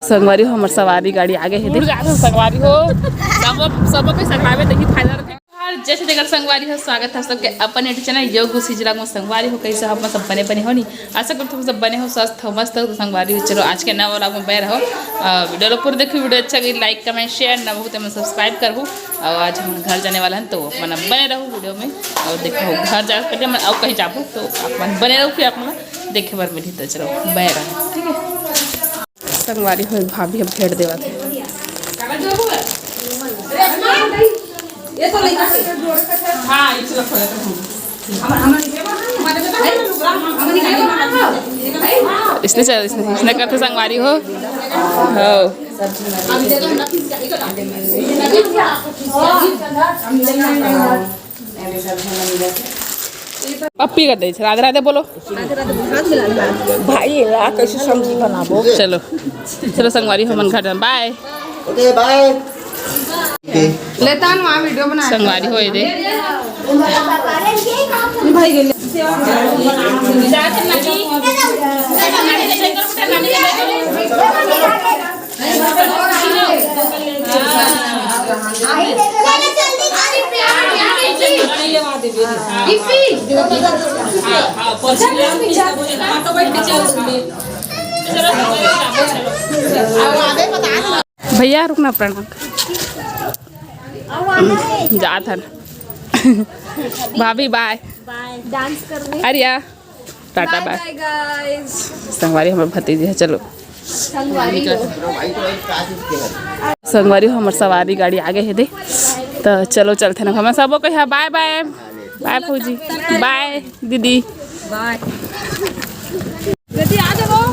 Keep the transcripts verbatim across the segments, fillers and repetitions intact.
संगवारी हो, हमर सवारी गाड़ी आगे हे। दूर जात हो संगवारी हो, सब सब कोई संगवारी देखी फायदा रखे। और जैसे जगह संगवारी हो, स्वागत है सबके अपन YouTube चैनल योग गुसी जिला में। संगवारी हो, कैसे हो आप सब? बने बने हो नी? आशा करत हो सब बने हो, स्वस्थ हो, मस्त हो। तो संगवारी हो, चलो आज के नवा vlog में बने रहो। अ, वीडियो ला पूरा देखो, वीडियो अच्छा लगे लाइक कमेंट शेयर ना बहुत में सब्सक्राइब करहु। और आज हम घर जाने वाला हैं, तो अपन बने रहो वीडियो में। और देखो घर जा करके मैं और कहीं जाबो, तो अपन बने रहो, फिर आप लोग देखे बर मिली। तो चलो बने रहो, ठीक है। संगवारी हो, भाभी अब भेड़ देवा थे। इसने चल, इसने, इसने करते संगवारी हो। हो। पप्पी कर दे, राधे राधे बोलो। भाई ला कैसे सब्जी बनाबो? चलो, चलो संगवारी हो, हमन घर जान, बाय। ओके, बाय। लेता हूँ, वहाँ वीडियो बना। संगवारी हो, ये दे। भाई गेले। भैया रुकना, प्रणाम। जात हन। भाभी बाय। बाय। डांस करने। अरिया। Tata bye. बाय गाइस। संगवारी हमर भतीजी है, चलो। संगवारी हो। संगवारी हो, हमर सवारी गाड़ी आगे हे दे। तो चलो चलते ना, हमन सबो कहिया बाय बाय। बाय फौजी। बाय दीदी। बाय।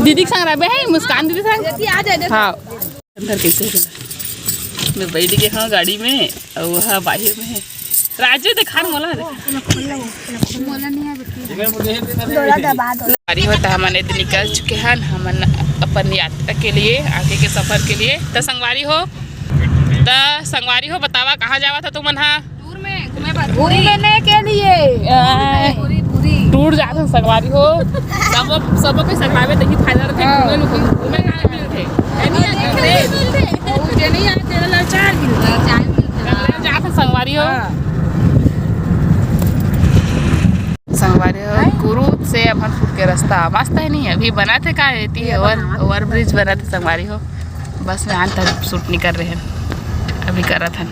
दीदी के संग रहबे है, मुस्कान दीदी संग। दीदी आ जाए, देखो। हाँ। अंदर कैसे हो? मैं बैठ गए हाँ गाड़ी में, और वह बाहर में है। राजू देखा न मोला, देखा। मोला नहीं है बेटी। गाड़ी होता हमन एदे निकल चुके हैं, हमन अपन यात्रा के लिए, आगे के सफर के लिए। त संगवारी हो, त संगवारी हो, बतावा कहाँ जावा था तुमन हा? टूर में घूमे बर। घूमने के लिए। आय। पूरी, पूरी। टूर जात हन संगवारी हो। सब, सब के संगवारी में देखी फायदा रखे, हाँ। घूमे लो, घूमे ना मिलथे। है नहीं, हाँ, अरे, मिलथे। वो जे नहीं आए, तेरा लाचार मिलथे। लाचार मिलथे। जात हन संगवारी हो। हाँ। संगवारी हो, कुरूद से अभनपुर के रास्ता मस्त है नहीं, अभी बना थे का, एती ये over, बना थे। Over bridge बना थे संगवारी हो। बस में आन तक शूट नहीं कर रहे हैं, अभी करत हन।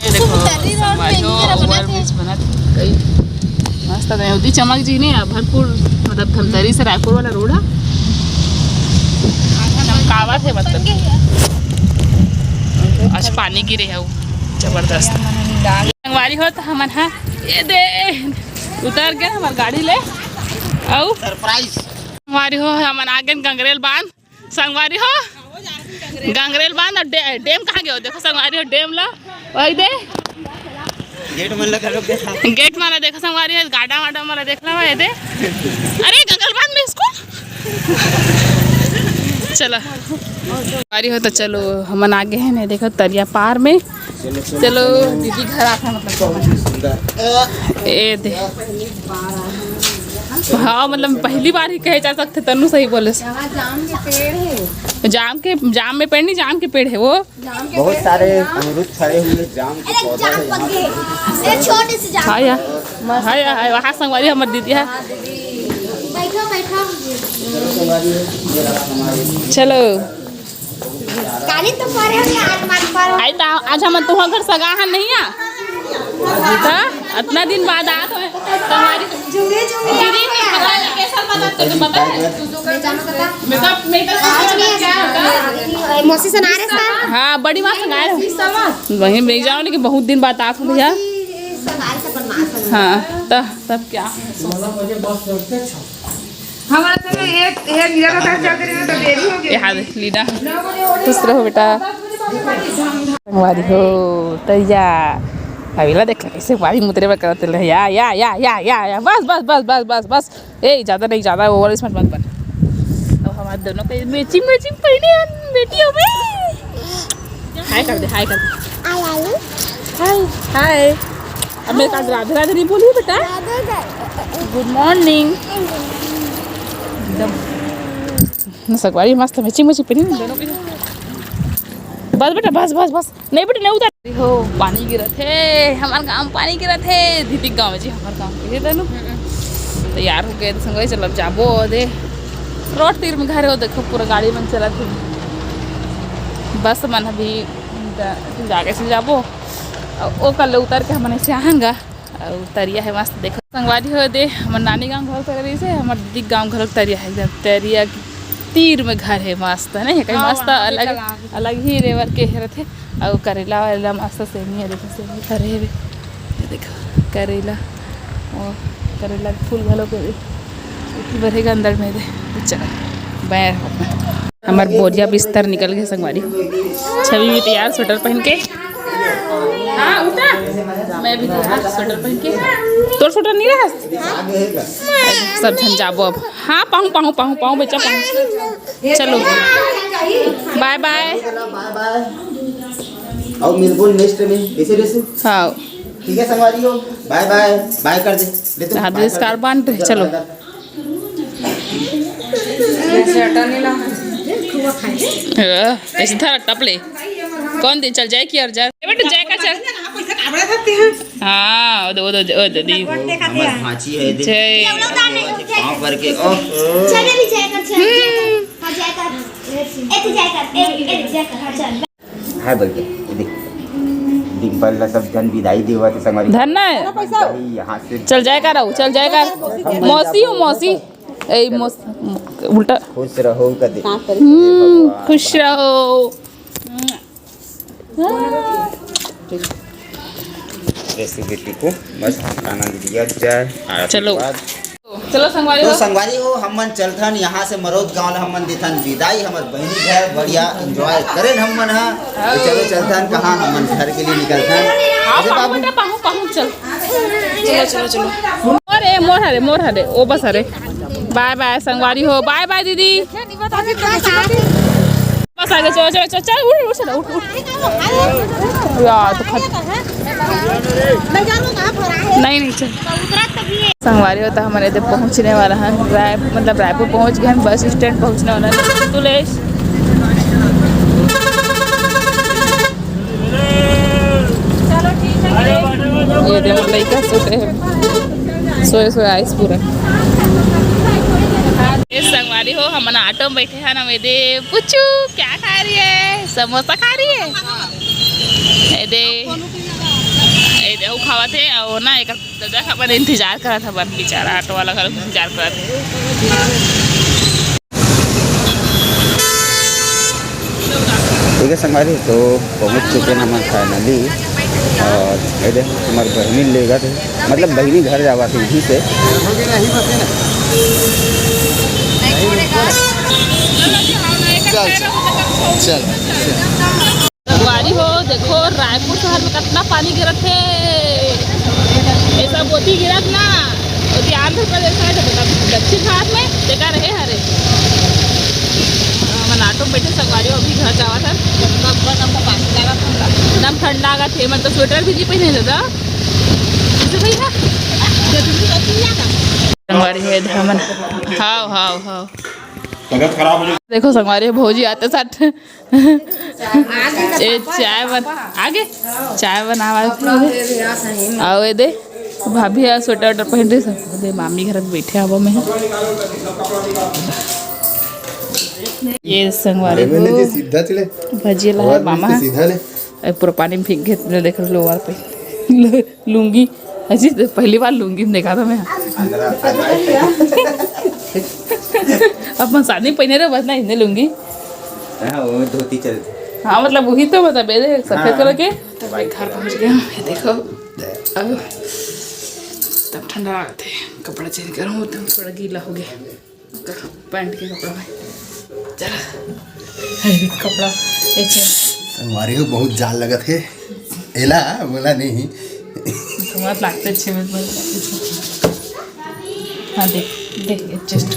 ये देखो, संगवारी हो, over bridge बनत हे। कई मस्त है, उदी चमक जी ने भरपूर, मतलब धमतरी से रायपुर वाला रोड है। चमकावत है मतलब। आज पानी गिरे है वो जबरदस्त। संगवारी हो तो हमन हा ये दे उतर गए हमार गाड़ी ले। अउ सरप्राइज। संगवारी हो हमन आ गए गंगरेल बांध। संगवारी हो, गंगरेल बांध और डे-, डैम कहाँ गयो? देखो संगवारी हो, डैम ला, वही दे। गेट मन लगा लोग देखा। गेट मन ला देखो संगवारी हो, गार्डन वार्डन मन ला देख ला, वही दे। अरे, गंगरेल बांध में स्कूल। चलो। संगवारी हो, तो चलो, हमन आगे हैं, नहीं देखो, तरिया पार में। चलो, दीदी घर आथे, मतलब, ए दे। हाँ, मतलब, पहली बार ही कहे जा सकथे, तनु सही बोले। यहाँ जाम के पेड़ है। जाम के, जाम में पेड़ नहीं, जाम के पेड़ है वो। जाम के बहुत पेड़ सारे है ना? अमरूद फरे हुए, जाम के अरे, पौधा जाम है पक यहाँ गए। पे। अरे, छोटे से जाम। हाँ यार, हाँ यार, हाँ, वहाँ संगवारी हमर दीदी है। हाँ, दीदी। बैठो, बैठो। चलो। काली तो परे हो यार, मत परो। आई ता, आज हमन तुहा घर सगा हन नहीं आ? ता, अतना दिन बाद आत होय। तुम्हारी जुगे, जुगे। दीदी, कैसा पता, तुझे पता है? मैं जानो पता। मैं तो, मैं तो आज नहीं क्या होता? मौसी सुना रहे था। हाँ, बड़ी माँ सुना रहे। वहीं मैं जानो, लेकिन बहुत दिन बाद आत हो भैया। मौसी सुना रहे थे, पर माँ सुना। हाँ, तो तब क्या? हमारा तो एक, एक गिरा था, चल रहे हैं, तो देरी हो गई। यहाँ देख, लीना। नौ बजे हो गई। खुश रहो बेटा। संगवारी हो, तैया। अभी ला देख, कैसे पानी मुतरे में करत ले। या, या, या, या, या, या। बस, बस, बस, बस, बस, बस। ए, ज्यादा नहीं, ज्यादा over smart मत बन। अब हमारे दोनों के matching, matching पहने हैं बेटियों में। हाय कर दे, हाय कर दे। हाय, हाय। अब मेरे पास राधे राधे नहीं बोली बेटा। गुड मॉर्निंग। एकदम। संगवारी मस्त मिची मिची पहनी दोनों के। बस बेटा, बस, बस, बस। नहीं बेटा, नहीं उतार। हो, पानी गिरत हे, हमार गांव में पानी गिरत हे। दीदी गांव जी, हमार गांव के तनु। तैयार हो गए तो संगवारी, चल अब जाबो दे। रोड तीर में घर हो, देखो पूरा गाड़ी मन चलत हे। बस मन अभी जा-, जाके चल जाबो। अउ ओ कल उतर के हमन ऐसे आहन गा। अउ तरिया हे मस्त, देखो संगवारी हो दे, हमर नानी गांव घर तक रहिसे, हमर दीदी गांव घर तरिया हे, एकदम तरिया के तीर में घर हे मस्त, नहीं हे कहीं हाँ, मस्त वहाँ पे अलग, चला। अलग ही लेवल के हे रथे। अउ करेला वरेला मस्त सेमी हे, देखो सेमी फरे हे, ये देखो करेला, ओ करेला के फूल घलो के बढ़ेगा अंदर में दे। चलो, बैर हमर बोरिया बिस्तर निकल गए संगवारी। छवि भी तैयार स्वेटर पहन के। हाँ, उठा। मैं भी तैयार स्वेटर पहन के। तोर स्वेटर नहीं रहा? सब झन जाबो अब। हाँ, पाहूँ, पाहूँ, पाहूँ, पाहूँ, बच्चा, पाहूँ। चलो, बाय बाय। बाय बाय। अउ मिलबो नेक्स्ट में, कैसे रेसू? हाँ। ठीक है संगवारी हो, बाय बाय। बाय कर दे। ले तो हाँ, बाय कर दे। स्कार्फ बांध, चलो। बाय कर। ए, ऐसे धर टपले। कौन दे? चल जाए कि और जा। ए बेटा, जाए का चल। हाँ, ओ दे, ओ दे, ओ दे, दी। हमर भांची है, दे। जय। पाँव करके, ओह। चले भी जाए कर, चल, जाए कर। हाँ, जाए कर। ए, तू जाए कर। ए, ए, जाए कर। हाँ, चल। हाय बोल के, ये देख, डिम्पल ला सब झन विदाई देवत हे संगवारी। धन ना है। भाई, यहाँ से चल जाए का रहू, चल जाए का। मौसी हूँ, मौसी। ए, मौस-, उल्टा। खुश रहो कदे। हम्म, खुश रहो। जैसे बेटी को बस आनंद दिया जाए। चलो। आशीर्वाद। चलो संगवारी तो हो। संगवारी हो, हमन चलथन यहाँ से मरौद गांव ला, हमन देथन विदाई हमर बहिनी घर। बढ़िया एंजॉय करेन हमन हा। तो चलो चलथन, कहाँ हमन घर के लिए निकलथन। हाँ, अच्छा पाहू बाबू। बेटा, पाहू, पाहू, चल। चलो, चलो, चलो। अरे मोर हरे, मोर हरे, ओ बस हरे। बाय बाय संगवारी हो, बाय बाय दीदी। बस आगे, चलो, चलो, चलो, चल, उठ, उठ, उठ, उठ, उठ। यार, तो खत-, नहीं, नहीं, चल। संगवारी हो, तो हमन एदे पहुँचने वाला हन, राय-, मतलब, रायपुर पहुँच गए हन, बस स्टैंड पहुँचने वाला हन। तुलेश। ये दे, मोर लइका सुते हे, सोए सोए आइस पूरा। ये संगवारी हो, हमन ऑटो में बैठे हन, हम एदे पुचू क्या खा रही है? समोसा खा रही है। एदे, एदे वो खावत हे, और ना एक दादा का अपन इंतजार करत हवन, बेचारा ऑटो वाला घलो इंतजार करत हे। ठीक है संगवारी, तो पहुँच चुके हैं हम फाइनली। और ये देख, हमार बहिनी लेगत हे, मतलब बहिनी घर जावत हे यहीं से। चल, चल। संगवारी हो, देखो रायपुर शहर में कितना पानी गिरत हे। ऐसा बोती गिरत ना, ओती आंध्र प्रदेश में तो बता, दक्षिण भारत में देखा रहे हरे। हमन ऑटो में बैठे संगवारी हो, अभी घर जावत हन। एकदम ठंडा लागत हे, मतलब स्वेटर भी नहीं पहने दादा। जैसे भैया, संगवारी हो, इधर हमन, हाव, हाव, हाव। तबीयत खराब हो जाए। देखो संगवारी, भौजी आते साथ ए, चाय बन-, आगे? चाय बनावा थे। अउ एदे, भाभी ह स्वेटर वेटर पहन रही, सब एदे मामी घर बैठे हवा में। ये संगवारी हो। सीधा चले। भजिया ला है मामा। सीधा ले। ए, पूरा पानी में भीग गए, देख लो, लोअर पे। लुंगी, अजी, तो पहली बार लुंगी में देखा था मैं। अपन शादी में पहने रहे, बस ना, इतने लुंगी। हाँ, वो धोती चलती। हाँ, मतलब, वही तो, मतलब, ये देख, सफेद हाँ। कलर के। तो भाई, घर पहुँच गया, ये देखो। अब तब ठंडा लागत हे, कपड़ा चेंज करूँ, तो थोड़ा गीला हो गया। पैंट के कपड़ा में। चला। कपड़ा, एक है। संगवारी हो, बहुत जाड़ लगत हे। एला, बोला नहीं। मत लागते अच्छे में, मत लागते। हाँ, देख, देख, adjust हो।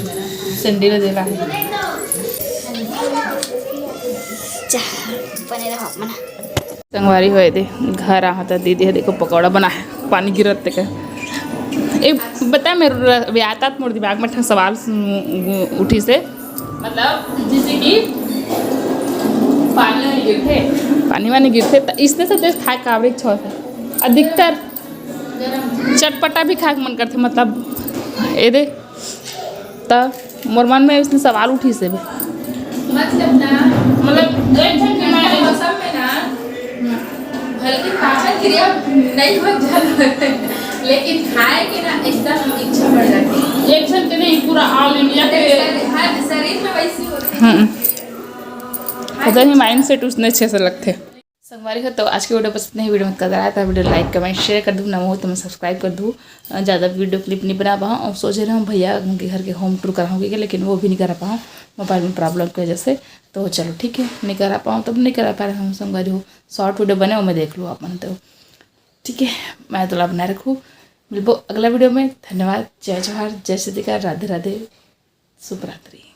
सैंडल देला है। चाह, बने रहो, मना। संगवारी हो, एदे घर आहा त दीदी ह, देखो, पकौड़ा बना है, पानी गिरत तेकर। ए, बता, मेरे र-, अभी आता त मोर दिमाग में ठन सवाल सु-, उठी से, मतलब जैसे कि पानी वानी गिरथे, पानी वानी गिरथे, त इसने सब चीज खाए काबर इच्छा होथे। अधिकतर चटपटा भी खाए के मन करथे, मतलब, ए दे, त मोर मन में इसने सवाल उठिस हे। मतलब ना, मतलब, एक झन के मैं मौसम में ना, भले ही पाचन क्रिया नहीं हो जाता, लेकिन खाए के ना एकदम इच्छा बढ़ जाती है। एक झन के नहीं, पूरा all India के। शरीर, हर शरीर में वैसी होती है। हम्म। पता नहीं, mindset उसने अच्छे से लगते। संगवारी हो, तो आज के video बस इतने ही। Video में कदर आया था, video like, comment, share कर दू, नवा हो तो मैं subscribe कर दू। अ, ज़्यादा video clip नहीं बना पाऊँ और सोचे रहे हूँ भैया उनके घर के home tour कराऊँगी, लेकिन वो भी नहीं करा पाऊँ mobile में problem की वजह से। तो चलो ठीक है, नहीं करा पाऊँ तब नहीं करा पा रहे हम। संगवारी हो, short video बने, वो मैं देख लूँ आप मन तो ठीक है। मैं तो ला बनाए रखूँ, मिलबो अगला video में। धन्यवाद, जय जोहार, जय छत्तीसगढ़, राधे राधे, शुभ रात्रि।